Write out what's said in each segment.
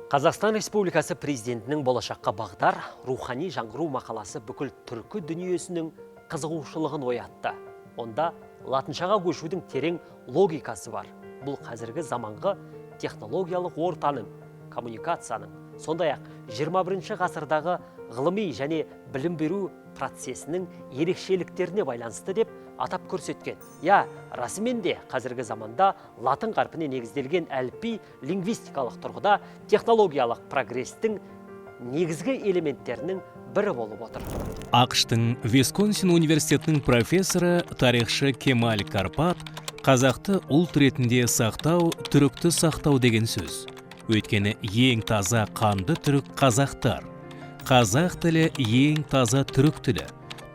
Қазақстан Республикасы президентінің «Болашаққа бағдар: рухани жаңғыру» мақаласы бүкіл түркі дүниесінің қызығушылығын оятты. Онда латыншаға көшудің терең логикасы бар. Бұл қазіргі заманғы технологиялық ортаның, коммуникацияның, сондай-ақ 21 ғасырдағы ғылыми және білім беру процесінің ерекшеліктеріне байланысты деп атап көрсеткен. Иә, расымен де, қазіргі заманда латын қарпіне негізделген әліпби лингвистикалық тұрғыда технологиялық прогрестің негізгі элементтерінің бірі болып отыр. АҚШ-тың Висконсин университетінің профессоры, тарихшы Кемаль Карпат: «Қазақты ұлт ретінде сақтау – түрікті сақтау деген сөз. Өйткені ең таза қанды түрік – қазақтар. Қазақ тілі – ең таза түрік тілі.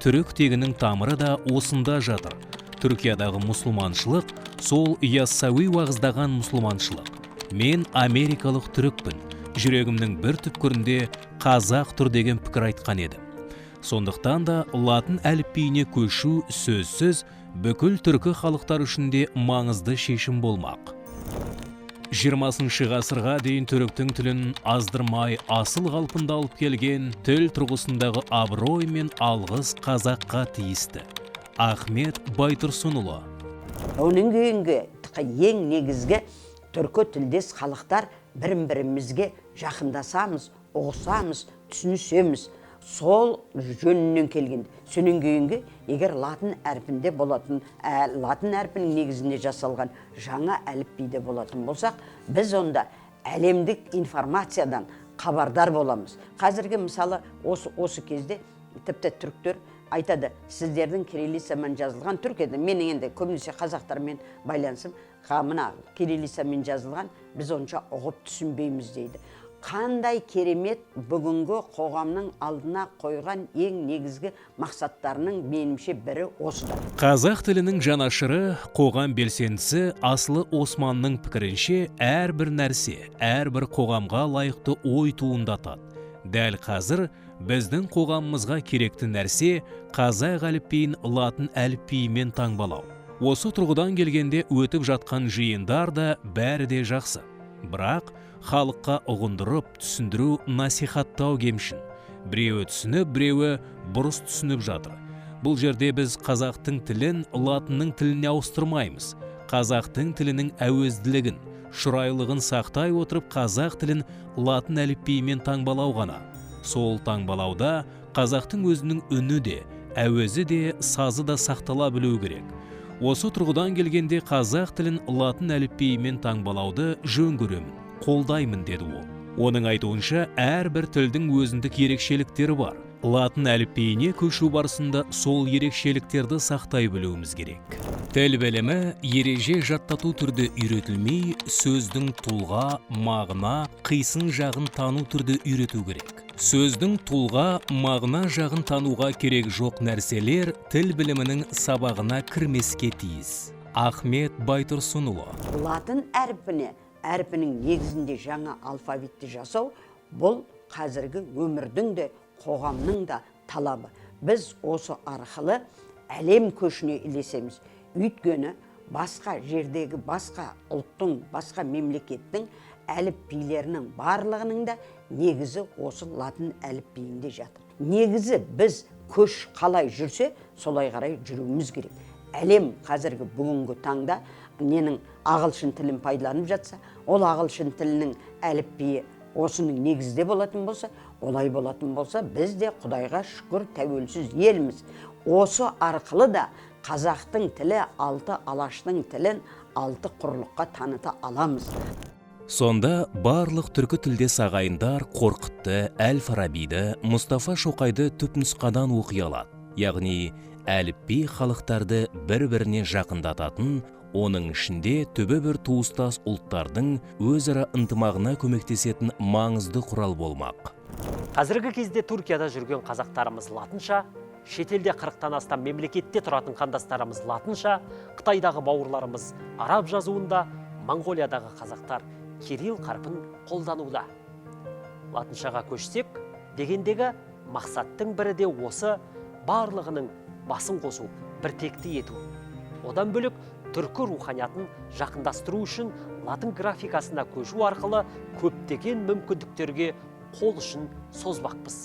Түрік тегінің тамыры да осында жатыр. Түркиядағы мұсылманшылық – сол Яссауи уағыздаған мұсылманшылық. Мен америкалық түрікпін, жүрегімнің бір түпкірінде қазақ тұр», – деген пікір айтқан еді. Сондықтан да латын әліпбиіне көшу сөзсіз бүкіл түркі халықтары үшін де маңызды шешім болмақ. 20 ғасырға дейін түріктің тілін аздырмай, асыл қалпында алып келген тіл тұрғысындағы абырой мен алғыс қазаққа тиісті. Ахмет Байтұрсынұлы. Оның кейінгі ең негізгі, түркі тілдес халықтар бірін бірімізге жақындасамыз, ұғысамыз, түсінісеміз. Сол жөнінен келгенде, содан кейінгі егер латын әрпінде болатын, латын әрпінің негізінде жасалған жаңа әліпбиде болатын болсақ, біз онда әлемдік информациядан хабардар боламыз. Қазіргі, мысалы, осы кезде тіпті түріктер айтады: «Сіздердің кириллицамен жазылған», Түркияда менің енді көбінесе қазақтармен байланысым, «мына кириллицамен жазылған, біз онша ұғып түсінбейміз», – дейді. Қандай керемет! Бүгінгі қоғамның алдына қойған ең негізгі мақсаттарының, меніңше, бірі осыда. Қазақ тілінің жанашыры, қоғам белсендісі Асылы Османның пікірінше, әрбір нәрсе әрбір қоғамға лайықты ой туындатады. Дәл қазір біздің қоғамымызға керекті нәрсе – қазақ әліпбиін латын әліпбиімен таңбалау. Осы тұрғыдан келгенде, өтіп жатқан жиындар да, бәрі де жақсы. Бірақ халыққа ұғындырып, түсіндіру, насихаттау кемшін. Біреуі түсініп, біреуі бұрыс түсініп жатыр. Бұл жерде біз қазақтың тілін латынның тіліне ауыстырмаймыз. Қазақтың тілінің әуезділігін, шұрайлығын сақтай отырып, қазақ тілін латын әліпбиімен таңбалау ғана. Сол таңбалауда қазақтың өзінің үні де, әуезі де, сазы да сақтала білуі керек. Осы тұрғыдан келгенде, қазақ тілін латын әліпбиімен таңбалауды жөн көремін, қолдаймын, деді ол. Оның айтуынша, әрбір тілдің өзіндік ерекшеліктері бар. Латын әліпбиіне көшу барысында сол ерекшеліктерді сақтай білуіміз керек. Тіл білімі ереже жаттату түрде үйретілмей, сөздің тұлға, мағына, қисын жағын тану түрде үйрету керек. Сөздің тұлға, мағына жағын тануға керек жоқ нәрселер тіл білімінің сабағына кірмеске тиіс. Ахмет Байтұрсынұлы. Латын әрпінің негізінде жаңа алфавитті жасау – бұл қазіргі өмірдің де, қоғамның да талабы. Біз осы арқылы әлем көшіне ілесеміз, өйткені басқа жердегі, басқа ұлттың, басқа мемлекеттің әліпбилерінің барлығының да негізі осы латын әліпбиінде жатыр. Негізі біз көш қалай жүрсе, солай қарай жүруіміз керек. Әлем қазіргі, бүгінгі таңда ненің, ағылшын тілін пайдаланып жатса, ол ағылшын тілінің әліпбиі осының негізінде болатын болса, олай болатын болса, біз де, құдайға шүкір, тәуелсіз елміз. Осы арқылы да қазақтың тілі, алты алаштың тілін алты құрлыққа таныта аламыз. Сонда барлық түркі тілдес ағайындар Қорқытты, әл Фарабиді, Мұстафа Шоқайды түпнұсқадан оқи алады. Яғни әліпби халықтарды бір біріне жақындататын, оның ішінде түбі бір туыстас ұлттардың өзара ынтымағына көмектесетін маңызды құрал болмақ. Қазіргі кезде Түркияда жүрген қазақтарымыз латынша, шетелде 40-тан астам мемлекетте тұратын қандастарымыз латынша, Қытайдағы бауырларымыз араб жазуында, Моңғолиядағы қазақтар кирилл қарпін қолдануда. Латыншаға көшсек дегендегі мақсаттың бірі де осы: барлығының басын қосу, біртекті ету. Одан бөлек, түркі руханиятын жақындастыру үшін Латын графикасына көшу арқылы көптеген мүмкіндіктерге қол ұшын созбақпыз.